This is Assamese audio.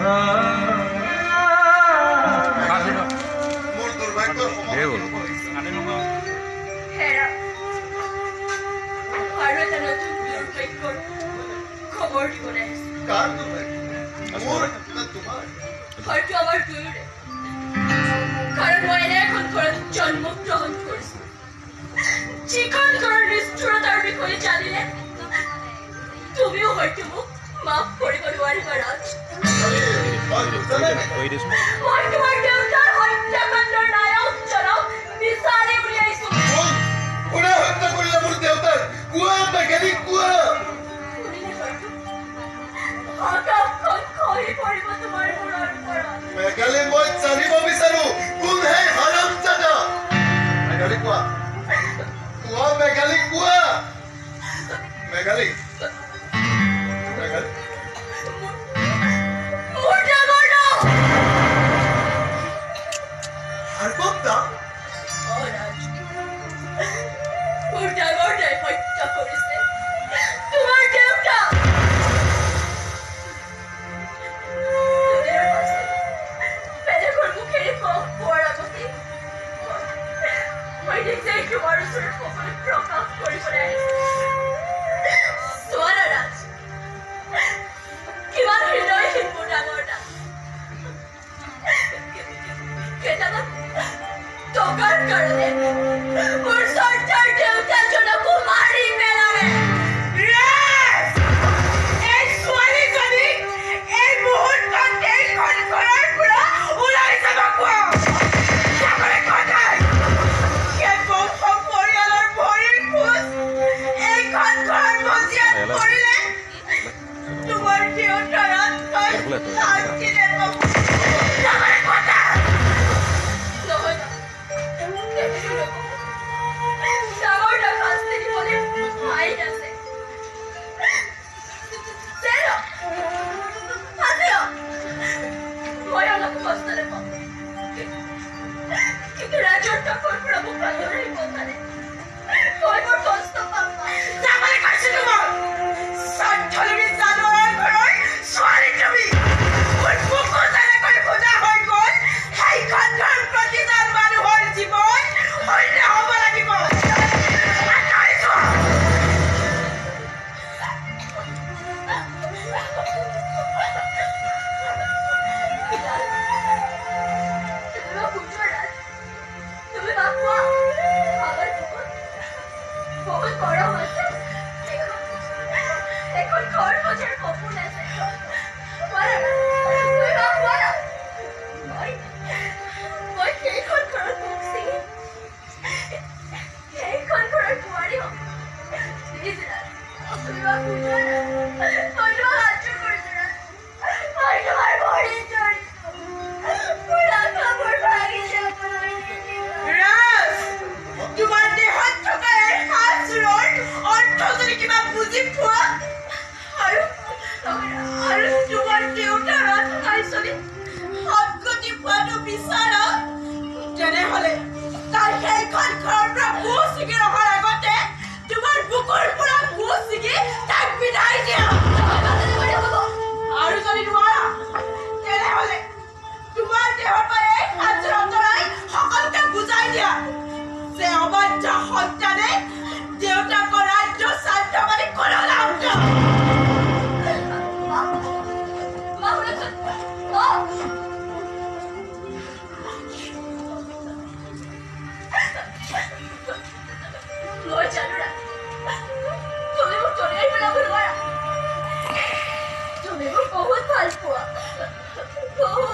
মোৰ দুৰ্ভাগ্যৰ সমাপ্তি হ'ব লাগিছে। হেৰা, আৰু এটা নতুন দুৰ্ভাগ্যৰ খবৰ দিবলৈ আহিছো। কাৰ দুৰ্ভাগ্য, মোৰ নে তোমাৰ? হয়তো আমাৰ দুয়োৰে, কাৰণ মই এনে এখন ঘৰত জন্মগ্ৰহণ কৰিছো যিখন ঘৰৰ নিষ্ঠুৰতাৰ বিষয়ে জানিলে তুমিও হয়তো মোক মাফ কৰিব নোৱাৰিবা ৰাজ। মই বুজা নাই মেঘালী। মই তোমাৰ দেউতাৰ হত্যাকাণ্ডৰ নায়কজনক বিচাৰি উলিয়াইছো। কোন? কোনে হত্যা কৰিলে মোৰ দেউতাক? কোৱা মেঘালী, কোৱা। শুনিলে হয়তো আকাশখন খহি পৰিব তোমাৰ মূৰৰ ওপৰত। মেঘালী, মই জানিব বিচাৰো কোন সেই হাৰামজাদা। মেঘালী, কোৱা, কোৱা মেঘালী, কোৱা মেঘালী, মেঘালী। মোৰ ডাঙৰ দা। ভাৰ্গৱ দা? অ ৰাজ, মোৰ ডাঙৰ দাই হত্যা কৰিছে তোমাৰ দেউতাক। দুদিনৰ পাছত বেলেগৰ মুখেৰে গম পোৱাৰ আগতে মই নিজেই তোমাৰ ওচৰত সকলো প্ৰকাশ কৰিবলৈ আহিছো। চোৱা না ৰাজ, কিমান হৃদয়হীন মোৰ ডাঙৰ দা। কেইটামান টকাৰ কাৰণে মোৰ শ্ৰদ্ধাৰ দেউতাজনকো মাৰি পেলালে। ৰাজ! এই ছোৱালীজনীক এই মুহূৰ্তত এইখন ঘৰৰ পৰা ওলাই যাব কোৱা। যাবলৈ কোৱা তাইক। সেই বংশ পৰিয়ালৰ ভৰিৰ খোজ এইখন ঘৰৰ মজিয়াত পৰিলে তোমাৰ দেউতাৰ আত্মাই শান্তি নাপাব। যাবলৈ কোৱা তাইক। নহয়, তেনেকৈ নক'ব। ডাঙৰ দাক শাস্তি দিবলৈ আইন আছে। জেলত ফাঁচি হওক, মই অলপ কষ্ট নাপাওঁ, কিন্তু ৰাজৰ টকৰ পৰা মোক আঁতৰাই পঠালে মই বৰ কষ্ট পাম। যাবলৈ কৈছো তোমাক। স্বাৰ্থলোভী জানোৱাৰৰ ঘৰৰ ছোৱালী তুমি। মোৰ বুকু যেনেকৈ সুদা হৈ গ'ল, সেইখন ঘৰ প্ৰতিজন মানুহৰ জীৱন শূন্য হ'ব লাগিব। আঁতৰি যোৱা। তুমি মোক বুজোৱা ৰাজ, তুমি মোক কোৱা, আমাৰ বুকুত বহুত মৰম আছে, এখন ঘৰ বজাৰ সপোন আছে। কোৱা না ৰাজ, তুমি মোক কোৱা না, মই সেইখন ঘৰত মুখ ছিঙি সেইখন ঘৰৰ বোৱাৰী হ'ম। প্লিজ ৰাজ, তুমি মোক বুজোৱা না। মই তোমাক হাতযোৰ কৰিছো ৰাজ, মই তোমাৰ ভৰিত ধৰিছো, মোৰ আশাবোৰ ভাগি যাবলৈ নিদিবা। ৰাজ, তোমাৰ দেহত থকা এই সাজযোৰৰ অৰ্থ যদি কিবা বুজি পোৱা আৰু আৰু তোমাৰ দেউতাৰ আত্মাই যদি সৎগতি পোৱাটো বিচাৰা, তেনেহ'লে তাই সেইখন ঘৰৰ পৰা গু ছিগি অহাৰ আগতে তোমাৰ বুকুৰ পৰা গু ছিগি তাইক বিদায় দিয়া। আৰু যদি নোৱাৰা, তেনেহ'লে তোমাৰ দেহৰ পৰা এই সাজযোৰ আঁতৰাই সকলোকে বুজাই দিয়া যে অবাধ্য সন্তানে দেউতাকৰ ৰাজ্য শ্ৰাদ্ধ পাতি কোনো লাভ নাই। মা, মা, শুনকচোন, মা। মই জানো ৰাজ, তুমি মোক দলিয়াই পেলাব নোৱাৰা। তুমি মোক বহুত ভাল পোৱা, বহুত।